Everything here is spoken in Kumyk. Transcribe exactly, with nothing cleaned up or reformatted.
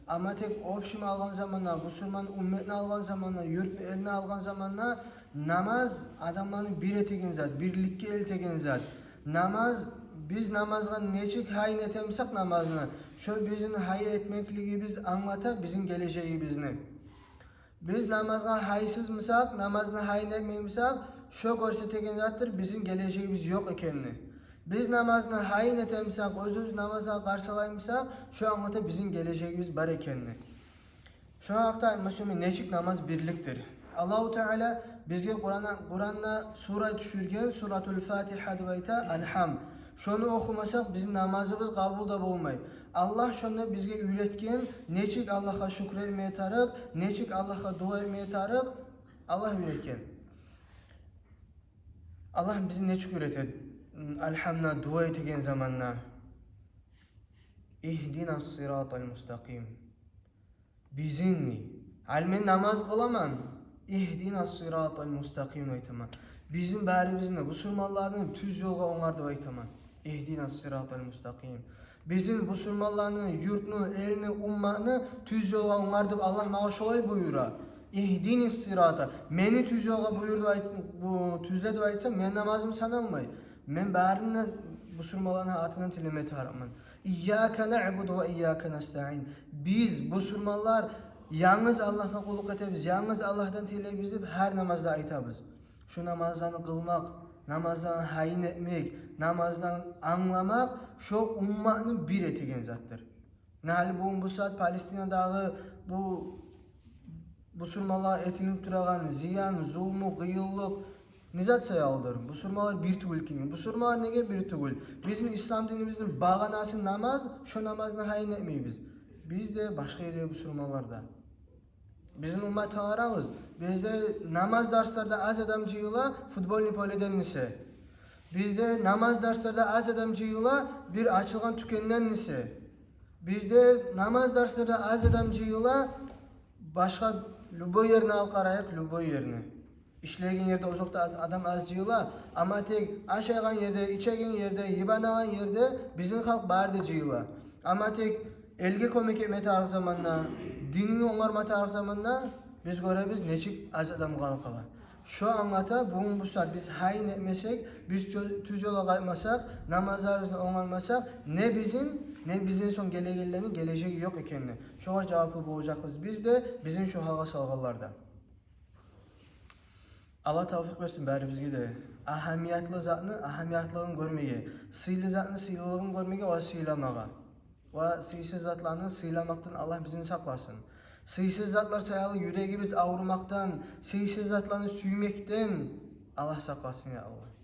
Амма тек общем алгъан заманда, бусурман умметни алгъан заманда, юртну, элни алгъан заманда, намаз адамланы бир этеген зат, бирликге элтеген зат. Намаз, биз намазгъа нечик гьайын этемисек намазны, шо бизин гьайын этмеклигибиз англата бизин гележегибизни. Биз намазгъа гьайсызмысакъ, намазны гьайын этмеймисакъ, шо гёрсетеген затдыр бизин гележегибиз ёкъ экенни. Биз намазны гьайын этемисакъ, оьзюбюз намазгъа къарсалаймысакъ, шо англата бизин гележегибиз бар экенни. Шо гьакъда айтма сюемен, нечик намаз бирликдир. Аллагьу Таала бизге Къуранда, Къуранда сура тюшюрген, Суратул Фатигьа деп айта, Алгьам. Шону охумасакъ, бизин намазыбыз къабул да болмай. Аллагь шонда бизге уьйретген, нечик Аллагьгъа шюкюр этмеге тарыкъ, нечик Аллагьгъа дуа этмеге тарыкъ, Аллагь уьйретген. Аллагь бизин нечик уьйрете? Алгьамда дуа этеген заманда: «Игьдинас сиратал мустакъим». Бизинни, гьали мен намаз къыламан, «Игьдинас сиратал мустакъим» деп айтаман. Бизин барыбызны, бусурманланы тюз ёлгъа онгарт деп айтаман. «Игьдинас сиратал мустакъим». Бизин, бусурманланы, юртну, элни, умматны тюз ёлгъа онгарт деп Аллагь магъа шолай буюра. «Игьдинис сирата». Мени тюз ёлгъа буюр деп айт-, бу, тюзле деп айтсам, мени намазым саналмай. Мен барын да бусурманланы атындан тилеме тарыкъман. «Ийяка наъбуду ва ийяка настаъин». Биз, бусурманлар, янгыз Аллагьгъа къуллукъ этебиз, янгыз Аллагьдан тилейбиз деп гьар намазда айтабыз. Шо намазланы къылмакъ, намазланы гьайын этмек, намазланы англамакъ, шо умматны бир этеген затдыр. Гьали бугюн бу сагьат Палестинадагъы бу бусурманлагъа этилип турагъан зиян, зулму, къыйынлыкъ не зат саялыдыр? Бусурманлар бир тюгюл экенге. Бусурманлар неге бир тюгюл? Бизин ислам динибизни багъанасы намаз, шо намазны гьайын этмейбиз. Биз де, башгъа ердеги бусурманлар да. Бизин умматгъа къарагъыз. Бизде намаз дарсларда аз адам жыйыла футбольный поледен эсе. Бизде намаз дарсларда аз адам жыйыла бир ачылгъан тюкенден эсе. Бизде намаз дарсларда аз адам жыйыла, башгъа любой ерни алып къарайыкъ, любой ерни. Ишлейген ерде озокъда ад-, адам аз жыйыла, амма тек ашайгъан ерде, ичеген ерде, йыбанагъан ерде бизин халкъ бары да жыйыла. Амма тек элге кёмек этме тарыкъ заманда, динни онгарма тарыкъ заманда биз гёребиз, нечик аз адам къала-къала. Шо англата, бугюн бу сагьат биз гьайын этмесек, биз тюз, тюз ёлгъа къайтмасакъ, намазларыбызны онгармасакъ, не бизин, не бизин сонг гелегенлени гележеги ёкъ экенни. Шогъар жаваплы болажакъбыз биз де, бизин шо гьалгъа салгъанлар да. Аллагь тавфикъ берсин барыбызгъа да агьамиятлы затны агьамиятлыгъын гёрмеге, сыйлы затны сыйлылыгъын гёрмеге ва сыйламагъа. Ва сыйсыз затланы сыйламакъдан Аллагь бизин сакъласын. Сыйсыз затлар саялы юрегибиз аврумакъдан, сыйсыз затланы сюймекден Аллагь сакъласын, я Аллагь.